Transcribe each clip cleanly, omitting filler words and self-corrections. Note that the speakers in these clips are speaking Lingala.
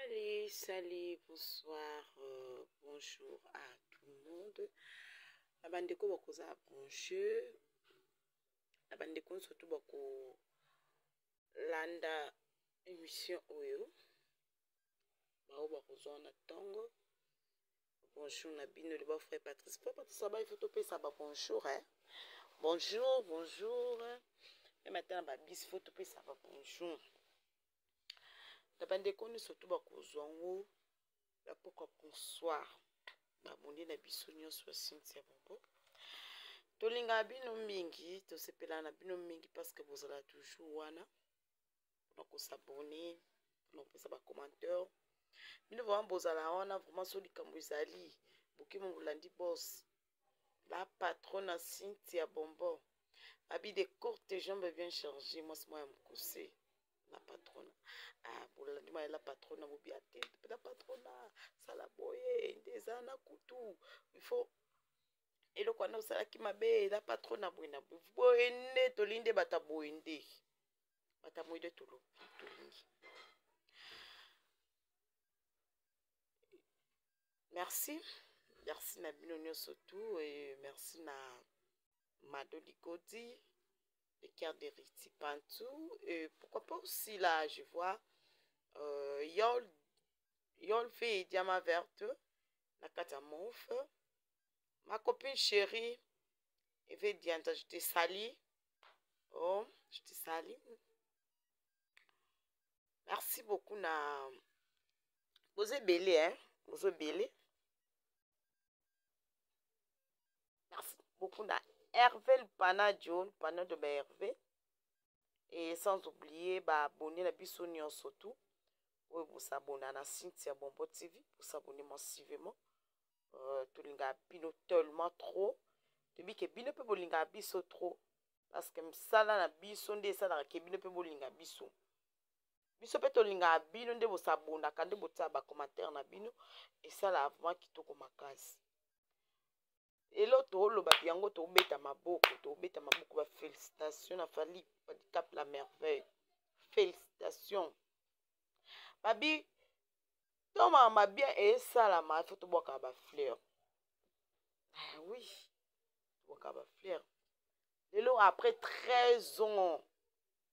Salut, salut, bonsoir, euh, bonjour à tout le monde. Na bandeko bakozala branche, na bandeko nyonso tu bakolanda émission oyo, baoyo bakozwa na ntongo. Bonjour na bino le frère Patrice. Frère Patrice aba il faut topesa ba bonjour hein. Bonjour, bonjour. Même ata na ba bis faut topesa ba bonjour. Na bandeko nyonso tu bakozwa yango ya pokwa bonsoir. Babonde na biso nyonso ya Cynthia Bongo. Tolingaka bino mingi, tosepelaka na bino mingi parce que bozala toujours wana mpona kosabone, mpona kopesa ba commentaire. Bino vraiment bozala wana vraiment so likambo ezali bokima bolandi boss la patronne Cynthia Bonbon abi de courtes jambes bien chargées mwasi mwa ya mokuse la patrona ah, bolandi mwa ya la patrona bobi ate la patrona sala boye nde eza na kutu il faut eloko wana osalaki mabe la patrona boye na boye boye nde tolingi nde bato ya boye nde bato ya boye nde tolingi merci merci na bino nyonso tout et merci na Mado Ligodi le cœur de Riti Pantou et pourquoi pas aussi là je vois euh, Yol Yol fait diamant verte na kati ya Monf ma copine chérie Eve Dianta je te salue oh je te salue merci beaucoup na bozo ebele hein bozo ebele merci beaucoup na Hervé Lupana John Lupana de ba Hervé et sans oublier ba abonné na biso nyonso tout oyo bosabona na Cynthia Bombo TV bosabone massivement euh, tolingaka bino tellement trop toyebi ke bino mpe bolingaka biso trop parce que mosala na biso nde esalaka ke bino mpe bolinga biso biso mpe tolingaka bino nde bosabonaka nde botia bacommentaire na bino esalaka vraiment kitoko makasi elo toloba yango tobeta maboko tobeta maboko ba félicitation na Fally Cap la merveille félicitation babi toma mabien esalama ifo tobwaka ba fleur ah oui tobwaka ba fleur lelo après 13 ans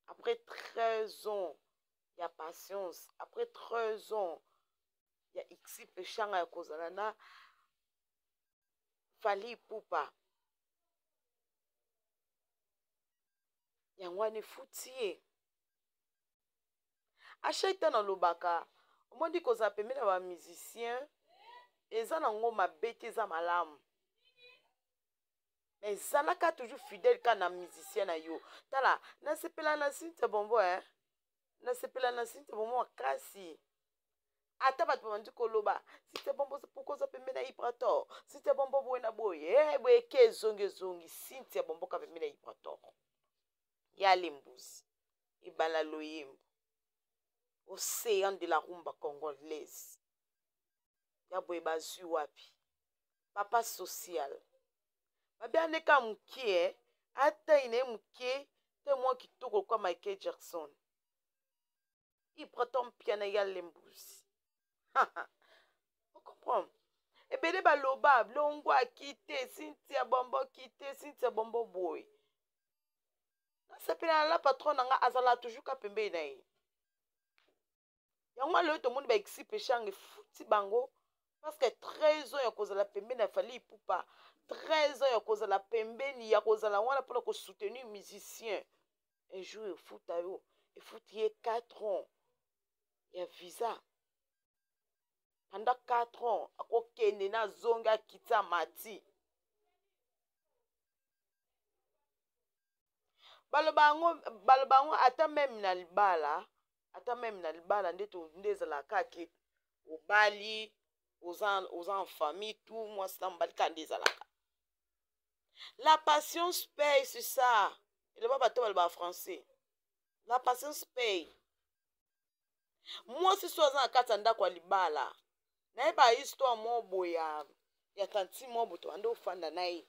après 13 ans ya patience après 13 ans ya xi peshanga ya kozala na Fally Ipupa yango wana efuti ye à chaque temps nalobaka omoni kozala pembeni na bamusicien eza nango mabe te eza malamu mais ezalaka toujours fidèle ka na musicien na yo tala nasepela na Cynthia Bonbon eh? Nasepela na Cynthia Bonbon makasi ata bato babandi koloba Cynthia Bonbon pourquoi oza pembeni na Ibrator Cynthia Bonbon boye na boye eh, boye eke ezongi ezongi Cynthia Bonbon ka pembeni na Ibrator ya lembuzi ebala loyembo océan de la rumba congolaise ya boye bazwi wapi papa social babi aleka mokie atai na ye mokie te mwa kitoko lokwa Michael Jackson Ibrator Mpiana ya lembuzi ocomprendre ebele baloba longwa kite Cynthia Bombo kite Cynthia Bombo boye nasepela na la patron na nga azalaka toujours ka pembeni na ye yango lelo tomoni ba exi peshanga efuti bango parce que 13 ans ya kozala pembeni ya Fally Ipupa 13 ans ya kozala pembeni ya kozala wana mpona kosoutenir musicien un jour efuta yo efuti ye 4 ans ya visa pendant 4 ans akokende na azongi akiti amati baloba yango baloba yango ata meme na libala ata meme na libala nde nde ezalaka kaka obali oza, oza en famille tout mwasi na mobali kaka nde ezalaka la patience paye c'est ça eloba bato balobaka français la patience paye mwasi so aza na kati ya ndako ya libala nayeba histoire moko boye ya, ya tantine moko boye tobanda ofanda na ye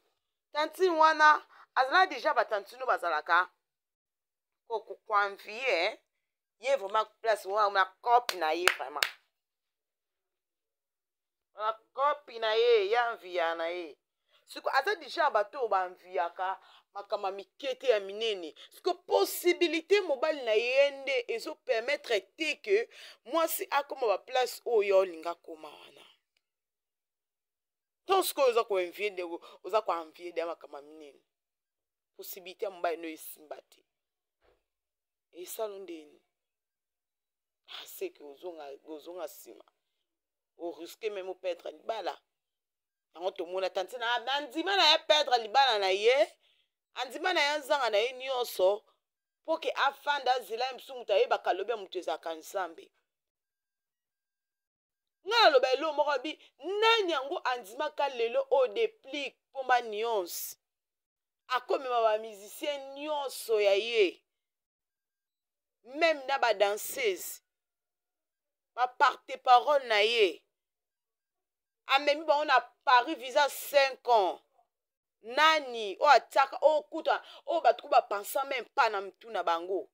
tantine wana azala deja batantine oyo bazalaka koenvie ye vraiment place wana na cope na ye vraiment. Na kopi na ye ya envia na ye. Siko aza deja bato oyo baenviaka makambo ya mike te ya minene. Siko possibilité mobali na ye nde ezo permettre te que mwasi akoma ba place oyo olinga akoma wana. To sikoyo oza ko envier nde oza ko envier nde makambo ya minene. Possibilité ya mobali no esimba te. Esalo ndeni? Aseke ozonga ozonga nsima. Orisque meme operdre libala. Yango tomona tantine na andima na ye perdre libala na ye, andima na ye azanga na ye nyonso mpo ke afanda azela ye mosusu moto ayebaka alobi ya moto ezalaka Nzambe. Ngai naloba eloko moko abi nani yango andimaka lelo oyo deplique mpomba nyonso akomema ba musicien nyonso ya ye meme na ba danseuse ba porte parole na ye amemi bango na Paris visa 5 ans nani oyo atiaka oyo kuta oyo bato ku bapensa meme pas na mitu na bango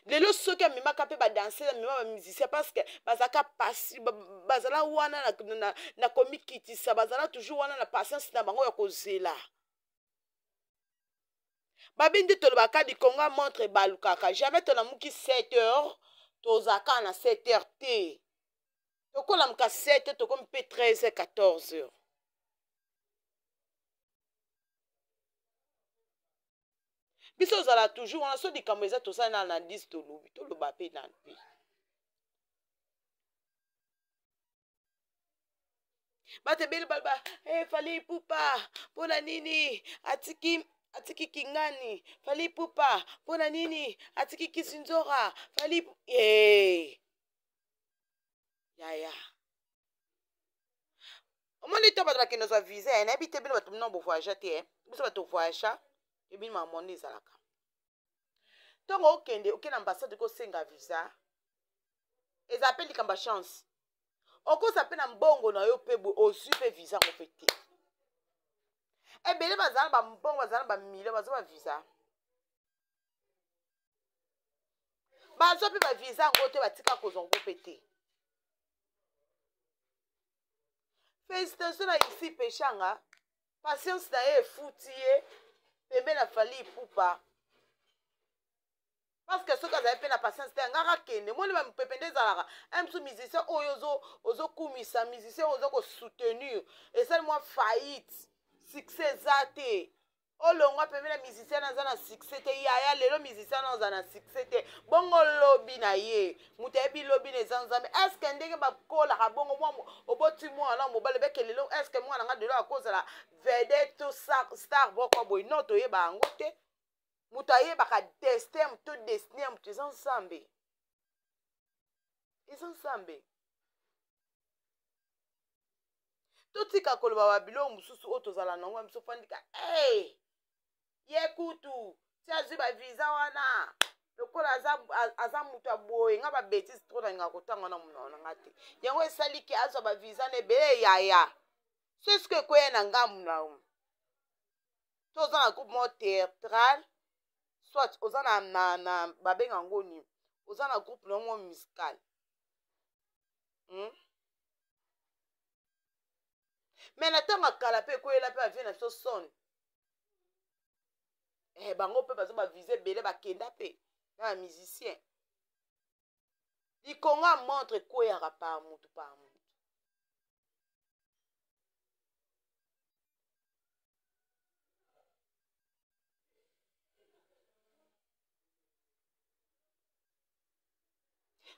lelo soki amemaka mpe badanse amema bamusicien parce que bazalaka pasi bazala wana na, na, na komikitisa bazala toujours wana na patience na bango ya kozela babi nde tolobaka likonga montre ebalukaka jamais tolamuki 7 heures tozalaka na 7 heures te tokolamuka 7 heures tokomi mpe 13 heures 14 heures biso ozala toujours wana so likambo eza tosali na analyse tolobi toloba mpe nanu mpe bato ebele baloba hey, eh, Fally Ipupa mpo na nini atiki atiki kingani Fally Ipupa mpo na nini atiki Kisinzora Fally hey. Eh. Yaya omoni to bato bakende ozwa visa eh, nayebi te bino bato bino bovoyage te eh. Biso bato voyage ebino makambo ezalaka ntongo okende okende ambassade kosenga visa eza mpe likambo ya chance okoza mpe na mbongo na yo mpe boye ozwi mpe visa yango mpe te ebele bazala na bambongo bazala na bamilio bazwa bavisa bazwa mpe bavisa yango te batika kozwa yango mpe te félicitation na isi peshanga patience na ye efuti ye pembe na Fally Ipupa parce que soki azali mpe na patience te angaka akende moni bamopepe nde ezalaka un mosusu musicien oyo ozokumisa musicien oyo oza kosoutenir esali mwa faillite succès eza te olongwa pembe na musicien aza na succès te yaya lelo musicien aza na succès te bongo lobi na ye moto ayebi lobi na eza nzambe estce ndenge bakolaka bongo mwa oboti mwana mobali beke lelo estce mwana nga lelo akozala vedette to star boko boye non toyeba yango te moto ayebaka destin ya moto destine ya moto eza nzambe eza nzambe totika koloba babiloko mosusu oyo tozala nango ya biso fandika hey! ye kutu ti azwi bavisa wana lokola aza, aza moto ya boye nga babetise tro nalingaka kotanga na monoko na nga te yango esali ke azwa bavisa na ebele yaya so esiko ekweya na ngambu na yo to oza na groupe moko théâtral soit oza na, na, na babenga yango nini oza na groupe na moko musical hmm? me na ntango ya kala mpe ekweyela mpe bavie na biso soni eh, bango mpe baza bavise ebele bakenda mpe na bamusicien likongo ya montre ekweyaka par mutu par mutu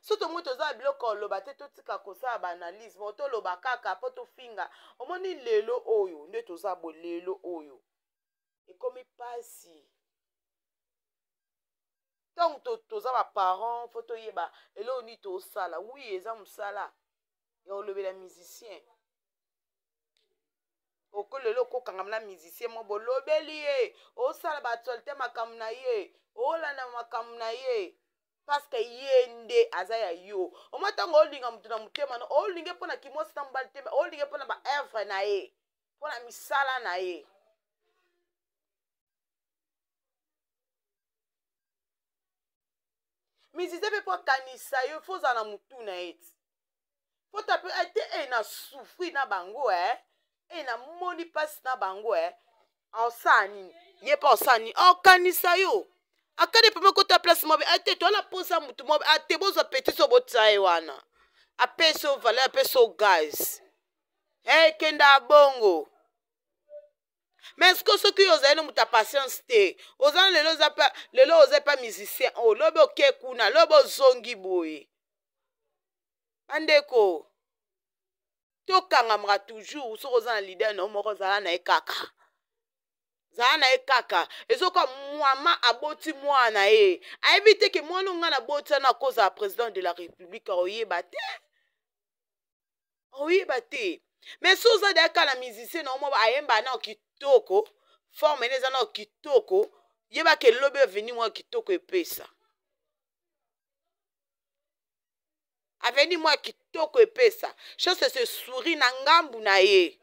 so tomoni toza na biloko oloba te totika kosala baanalyse mo toloba kaka mpo tofinga omoni lelo oyo nde toza bo lelo oyo ekomi mpasi ntango toza baparent fo toyeba eloko nini tosala wi eza mosala ya kolobela musicien oko lelo okokangama na musicien mo bolobeli ye osala baactualité makambo na ye olanda makambo na ye parceke ye nde aza ya yo omoi ntango olinga moto na motema no olinge mpo na kimwasi na mobali te olinge mpo na baevre na ye mpo na misala na ye musicien mpe mpo akanisa yo fo ozala na motu na ye ti. Fota pe eh, te eh, na souffrir na bango eh. Eh, na moni pasi na bango eh. Osala nini? Ye pa osala nini? Okanisa yo. Akade pema kota place mobe ate ah, to ala posa mutu mobe ate ah, bozwa petit so botsa ye wana. Apesi yo valeur, apesi yo gaz. Eh, kenda bongo. Mais est-ce que soki ozali na moto ya patience te, oza na lelo oza pa lelo oza pa musicien, oh lobi oke kuna, lobi ozongi boye. Bandeko, tokangamaka toujours soki oza na leader na yo moko zala na ye kaka. Zala na ye kaka. Ezoka mwama aboti mwana na ye. Ayebi te ke mwana nga na boti wana akozala président de la République, akoyeba te. Akoyeba te. Mais soki oza deja kaka na musicien na yo moko ayemba na kitoko, forme na eza na kitoko, yeba ke lobi avenir mwa kitoko epesa. Avenir mwa kitoko epesa. Chance se sourit na ngambu na ye.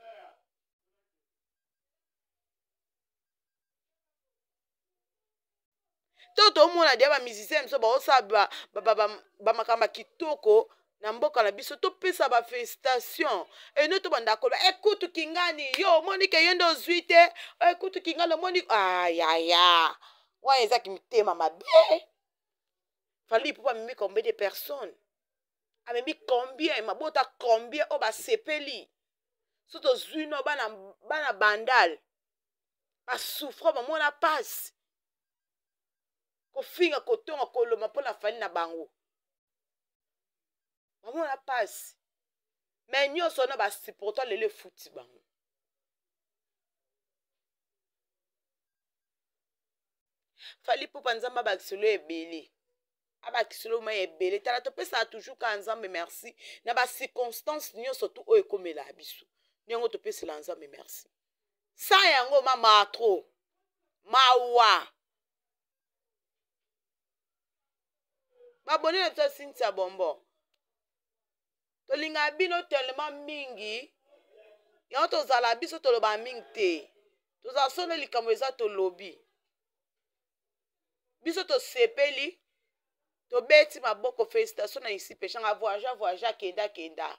To tomona dia ba musiciens biso baosala ba makambo ya kitoko na mboka na biso, topesa ba félicitation eno tobanda koloba ekutu kingani yo omoni ke yo nde ozwi te, ekutu kingani omoni ayaya wana ezaki mitema mabe. Fally Ipupa amemi combien de personnes? Amemi combien? Mabota combien oyo basepeli? So tozwi no bana, bana bandal basouffre, bamona pasi, kofinga, kotonga, koloma mpo na Fally na bango, bamona pasi. Mais nyonso wana basupporta lelo efuti bango. Fally Ipupa nzambe abakiselo ebele, abakiselo mai ebele. Tala, topesaka toujours kaka nzambe merci na ba circonstance nyonso tu oyo ekomela biso, ndenge topesela nzambe merci. Sa yango mama trop mawa. Babone na biso Cynthia Bonbon, tolingaka bino tellement mingi, yango tozala biso toloba mingi te, tozala solo likambo eza tolobi biso tosepeli, tobeti maboko. Félicitation na isi peshanga, voyage voyage, kenda kenda,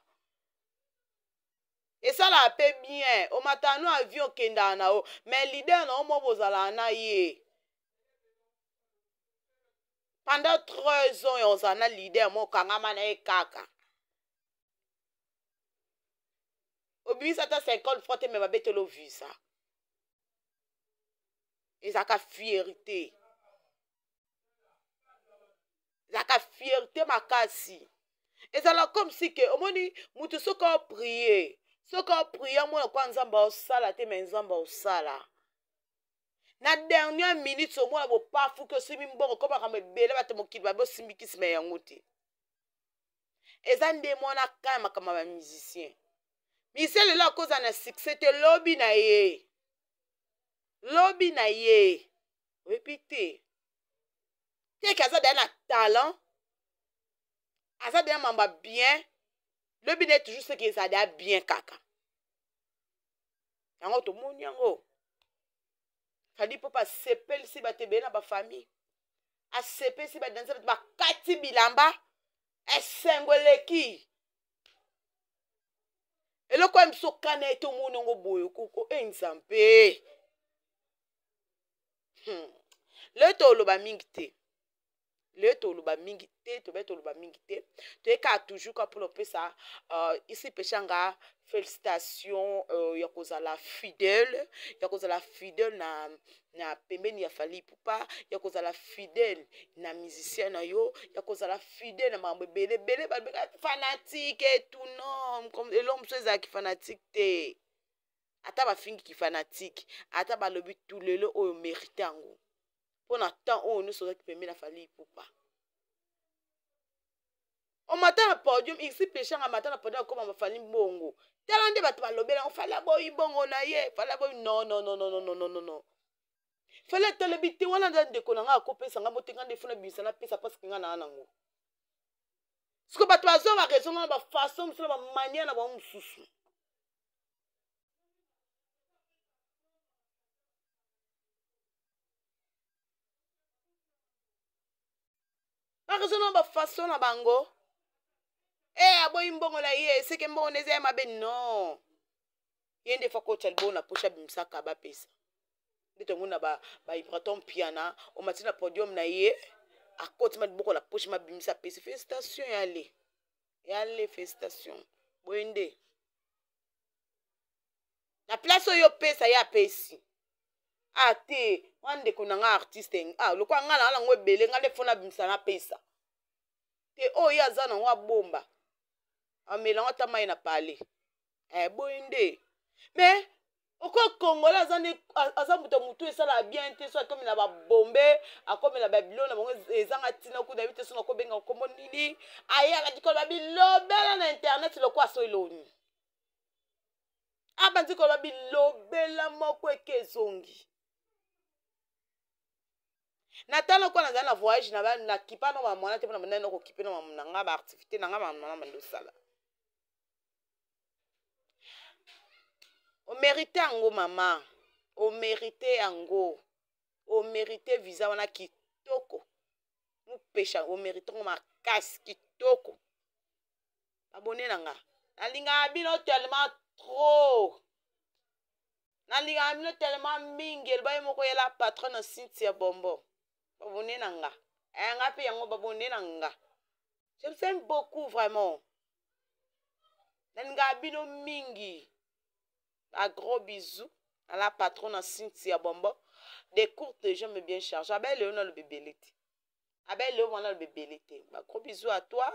esalaka pe bien. Omataka no avion okendaka na yo, mais leader na yo moko bozalaka na ye pendant 13 ans, ya ozala na leader moko okangama na ye kaka, obimisa ata 50 francs te, me babeteli visa. Ezalaka fierté, ezalaka fierté makasi. Ezalaka comme si ke omoni mutu soki oprie, soki oprie amona kwa nzambe aosala te, me nzambe aosala na dernière minute. Omona bopafuki, osimbi mbongo ko makambo ebele, bato mokili babe osimbi kisi me yango te. Eza nde mwana ka ya makambo ya bamusicien. Musicien lelo akozala na succès te, lobi na ye, lobi na ye oyebi te teke aza deya na talent, aza deya mamba bien, lobi na ye toujours seke eza deya bien kaka. Yango tomoni yango Fally Ipupa asepelisi bato ebele na bafamille, asepelisi badanse, bato bakati bilamba, esengo eleki. Eloko ya biso kana ete omoni yango boye koko e nzambe. Lelo toloba mingi te, lelo toloba mingi te, tobe toloba mingi te, toyekaka toujours kaka mpona kopesa isi peshanga félicitation ya kozala fidèle, ya kozala fidèle na pembeni ya Fally Ipupa, ya kozala fidèle na musicien na yo, ya kozala fidèle na makambo ebele ebele. Balobeka fanatique et tout, non, eloko mosusu ezalaki fanatique te. Ata bafingiki fanatique, ata balobi tout, lelo oyo mérite yango mpona temps oyo nyonso ozalaki pembeni na Fally Ipupa. Omata na podium isi peshanga, mata na podium akoma Fally mbongo. Tala nde bato balobela yango, Fally aboyi mbongo na ye, Fally aboyi. Non, non, non, non, non, non, non, non, Fally atalebi te wana nza ndeko na ngai akopesa ngai bote, ngai nde funa bimisa napesa parce que ngai naa nango. Siko bato bazwa baraison na bafaçon mosusu na bamanière na bango mosusu. Baraison na bafaçon na bango. e eh, aboyi mbongo na ye seke mbongo na eza ya mabe non ye nde fa kotya libongo na poche abimisaka bapesa nde tomona baibraton ba mpiana omati na podium na ye akoti ma liboko na poche mabimisa apesi félicitation yale yale félicitation boye nde na place oyo opesa ye apesi ah te wana ndeko na nga artiste ah lokola nga na nango ebele nga nde fo nabimisa napesa te oyo ye aza nango abomba amela yango ata mai na pale eh, boye nde mais oko congolais aza nde aza moto ya motu esalaka bien te so akomi na babombe akomi na babilo na bango ezanga ntina kuta yebi te so nakobenga nkombo nini aye alandi koloba bilobela na internet lokola so eloni abandi koloba bilobela moko eke ezongi na tala lokola nazali na voyage na nakipa na bamwana te mpona bandai nakokipe na na nga baactivité na nga bamwana bando osala omerite yango mama omerite yango omerite visa wana kitoko mupesha omerite yango makasi kitoko abone na nga nalingaka bino tellement trop nalingaka bino tellement mingi eloba ye moko yela patron na cynthia bombo babone na nga eh, nga mpe yango babone na nga je vous aime beaucoup vraiment nalingaka bino mingi ba gros bisous à la patron na cynthia bombo des courtes jambes bien chargées abele yo naloba ebele te abele yo mwana aloba ebele te ba gros bisous à toi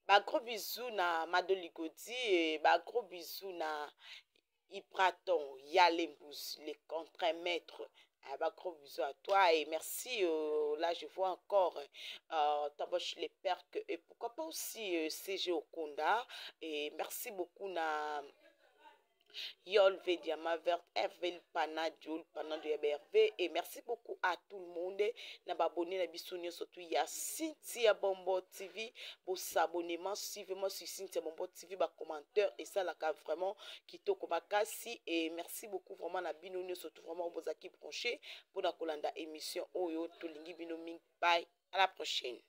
ba gros bisous na Mado Ligodi et ba gros bisous na Ibraton Yalembous le contre-maître ah, ba gros bisous à toi et merci euh, là je vois encore euh, Taboche les Perques et pourquoi pas aussi euh, CG Okonda et merci beaucoup na Yolve Diamant Vert, Hervé Panadio, Panadio ya Hervé. Et merci beaucoup à tout le monde. Na abonné na biso surtout ya Cynthia Bombo TV. Bo s'abonner, suivez-moi sur Cynthia Bombo TV, ba commentaire et ça la vraiment kitoko makasi et merci beaucoup vraiment na bino surtout vraiment bozaki branché pour na kolanda émission oyo tolingi bino mingi. Bye, à la prochaine.